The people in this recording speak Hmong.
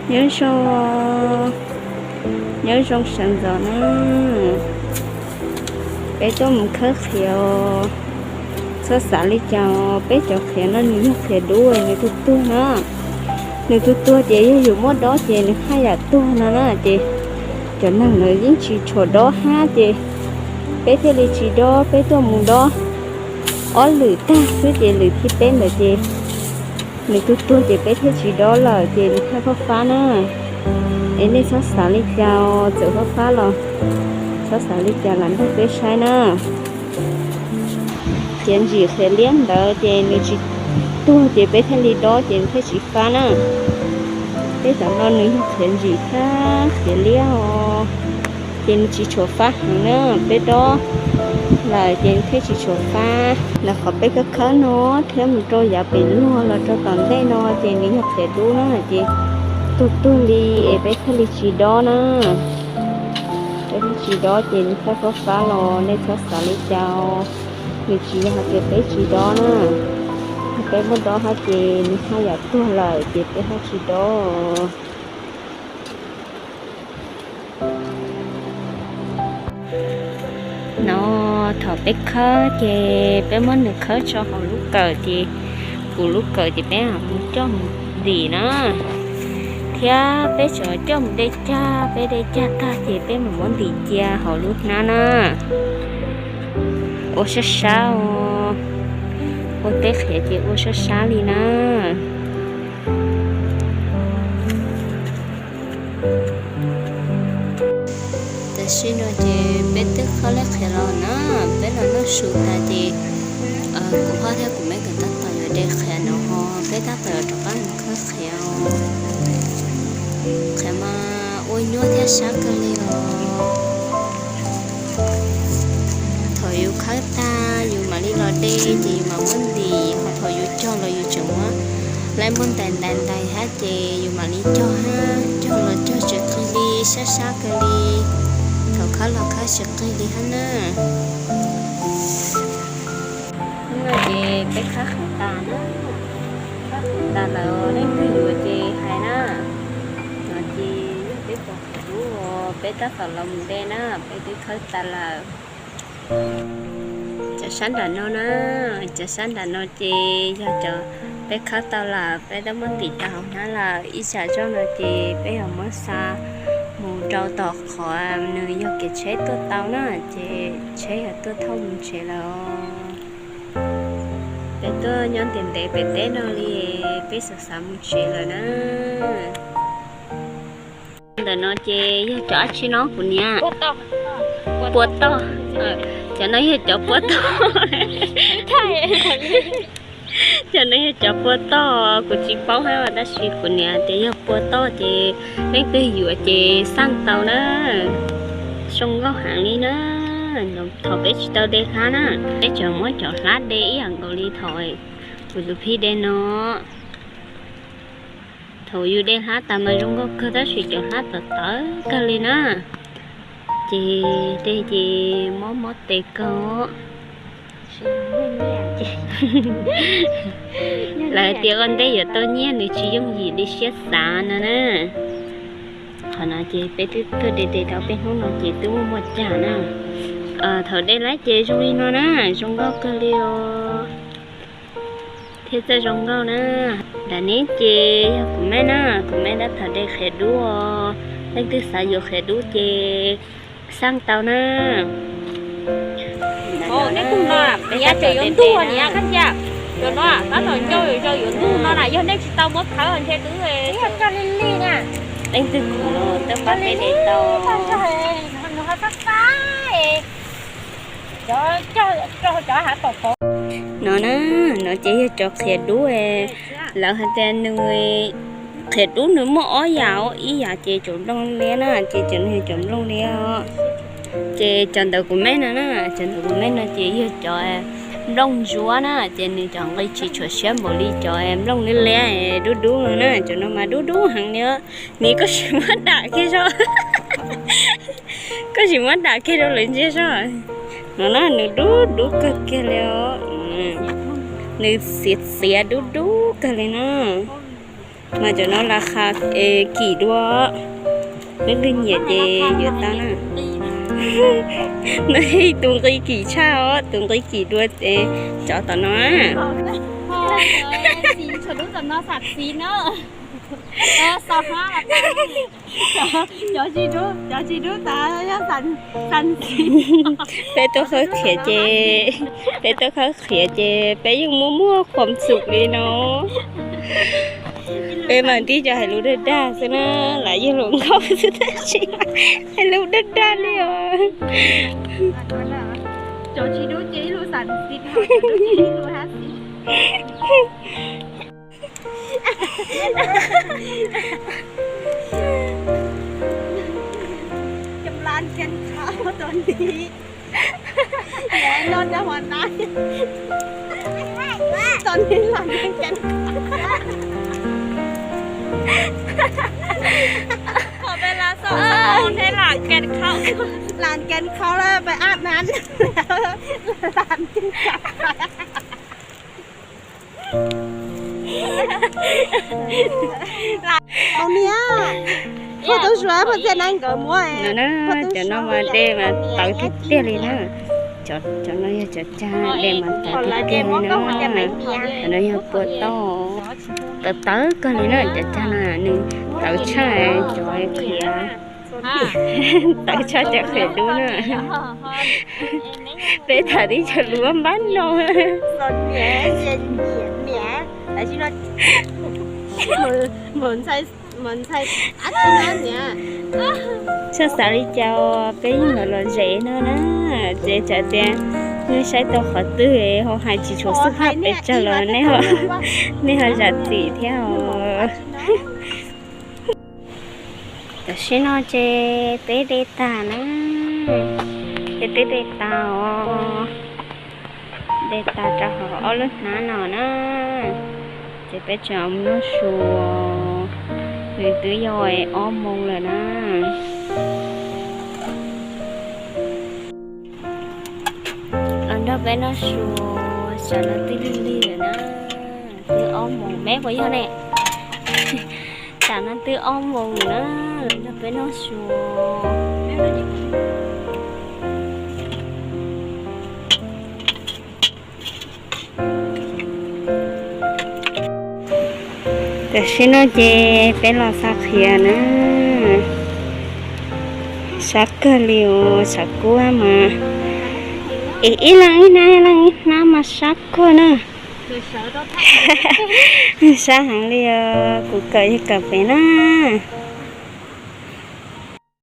Nyob zoo, nyob zoo sawv ntxov na. Peb tuaj mus khawb qhiav os. Txhob xav li cas, peb cov qhiav no nws yog qhiav dub, nws tuag tuag na. Nws tuag tuag ces yog yus muab dob ces nws haj yam tuag no na ces cov neeg ntawd yeej tsis tshua dob hab ces peb thiaj li tsis dob, peb tuaj mus dob ob lwm tag xwb ces lwm thib peb ntawd ces nws tuag tuag ces peb thiaj tsis dob lawm ces nws haj fab fab na. Es nej txhob xav li cas, txawm fab fab los txhob xav li cas lam nrog peb saib na. Qhiav ntsim qhiav liab ntawd ces nws tsis tuag ces peb thiaj li dob ces nws thiaj tsis fab na. Peb tam no nws yog qhiav ntsim thiab qhiav liab os, ces nws tsis tshua fab heev na. Peb dob lawm ces nws thiaj tsis tshua fab. Ntawm qhov peb khawb khawb no thiab mus rau yav pem luag los rau tom ntej no ces nws yog qhiav dub na ces tuag tuag li es peb thiaj li tsis dob na. Peb thiaj tsis dob ces nws haj fab fab los nej txhob xav li cas. Nws tsis yog hais tias peb tsis dob na, yog peb muab dob hab ces nws haj yam tuag lawm ces peb haj tsis dob. No thaum peb khawb ces peb muab nws khawb tso hauv lub kawm ces kuv lub kawm ces peb mus coj mus ntim na, thiab peb tseem coj mus de cag, peb de cag tag ces peb mam muab ntim cia hauv lub hnab na. Ua sab sab, ua teb qhiav ces ua sab sab li na. Tam sim no ces peb twb khawb leb qhiav los na, peb los noj su tas ces kuv hoj thiab kuv me nkawd tab tom yuav de qhiav no ho peb tab tom yuav rov qab mus khawb qhiav. Qhiav mas ua nyuaj thiab sab kawg li os. Thaum yus khawb tag yus mam li los de ces yus mam muab ntim, ho thaum yus cog los yus tseem muab laib muab ntais ntais ntais hab ces yus mam li cog hab, cog los cog tsis qig li, sab sab kawg li. Thaum khawb los khawb tsis qig li hab na. Hnub no ces peb khawb qhiav tas na, khawb qhiav tas lawm leej twg yuav ces hais na. No ces yog peb cov qhiav dub uas peb tab tom los mus de na, peb twb khawb tas lawm. Cov sab nram no na, cov sab nram no ces yog cov peb khawb tau lawm, peb twb muab ntim tau hauv hnab lawm. Ib tsam zoj no ces peb yuav muab xa mus rau tom qhov nws yog kev tsheb tuaj tau na, ces tsheb yuav tuaj thauj mus tsev lawm. Peb tuaj nyob ntev ntev pem teb no li, peb xav xav mus tsev lawm na. Ntawm no ces yog cov dab tsi no kuv niam? Pua toj. Cov no yog cov pua toj. Cov no yog cov pua toj, kuv tsis paub hab tab sis kuv niam tias yog pua toj ces leej twg yuav ces xaj tau na. Zoo nkauj heev li na. Thaum peb tsis tau de hlab na, peb tseem muab cov hlab de ib yam nkaus li thaum kuv tus phij de no. Thaum yus de hlab tas mas zoo nkauj kawg tab sis cov hlab tawv tawv kawg li na. Ces de ces mob mob tes kawg. Lawv tias ua ntej yuav tau nyiaj nws tsis yooj yim li siab xav no na. Qhov no ces peb twb tuaj de de tau peb hnub no ces twb muaj muaj cag na. Thaum de lawm ces zoo li no na, zoo nkauj kawg li os. Thiab txawj zoo nkauj na. Nram neb ces yog kuv mej na, kuv mej tab tom de qhiav dub os. Leej twg xav yuav qhiav dub ces xaj tau na. Neb tug no, niam, tseem yuav ntug niam, koj cia. Cov no tab tom ncauj yuav ntug no na, yog nej tsis tau muab khawb ntshe twb cog li li na. Leej twg kuv twb pab peb de tau. No na, no ces yog cov qhiav dub. Lawv hais tias nws qhiav dub nws muaj ob yam, ib yam ces cov nplooj liab na, ces cov no yog cov nplooj liab. Ces cov ntawm kuv mej no na, cov ntawm kuv mej no ces yog cov nplooj ntsuab na, ces nws cov nqi tsis tshua siab npaum li cov nplooj liab liab dub dub no na, cov no mas dub dub heev li. Nim koj sim muab dam kiag so, koj sim muab dam kiag rau lawv ntsia so. No na, nws dub dub kawg kiag li os. Nws xiav xiav dub dub kawg li na. Mas cov no las khas es kim dua, peb leej nyiam ces yuav tau na. No yog tus nqi kim tshaj os, tus nqi kim dua es cov tom no. Cov tsis dub tas yog xas xiv. Peb tuaj khawb qhiav ces, peb tuaj khawb qhiav ces peb yeej muaj muaj khuam xum li no. Peb mas tib co hais lus dag dag xwb na, lam yog luag nkauj xwb tab sis hais lus dag dag li os. Cov tsis dub ces ib lub xas xiv, cov dub ces ib lub hab xiv. Cov las kee khau tod ntxiv. Yog no cov huas nab tod ntxiv las kee khau. Qhov peb las xom xom thiab las kee khau, las kee khau lawm peb ab nab las kee khau. Mus niam, phauj tub suav phauj txiaj neeb nkawd muab no na. Cov no mas dej mas tawv tiag tiag li na. Cov no yog cov cag, dej mas tawv tiag tiag li na. Cov no yog pua tauj, tawv tawv kawg li na. Cov cag no nws tawv tshaj cov qhiav, tawv tshaj cov qhiav dub na. Peb tham tib co lus npab no. Txhob xav li cas, peb yeej los los zem no na. Ces txawm tias nej saib tau qhov twg ho hais tsis tshua xub hab pes tsawg los nej ho zam txim thiab os. Tam sim no ces peb de tag na, peb twb de tag os, de tag rau hauv ob lub hnab no na. Ces peb tseem noj su, nws twb yog ob moos lawm na. Los nrog peb noj su, tsam no twb lig lig lawm na, twb ob moos, meb puas yog ne? Tsam no twb ob moos na, los nrog peb noj su. Tam sim no ces peb los xa qhiav na, sab kawg li os, sab kub mas, ib leeg ib hnab, ib leeg ib hnab mas sab kawg na. Sab heev li os, kuv kawm yog kawm pem na.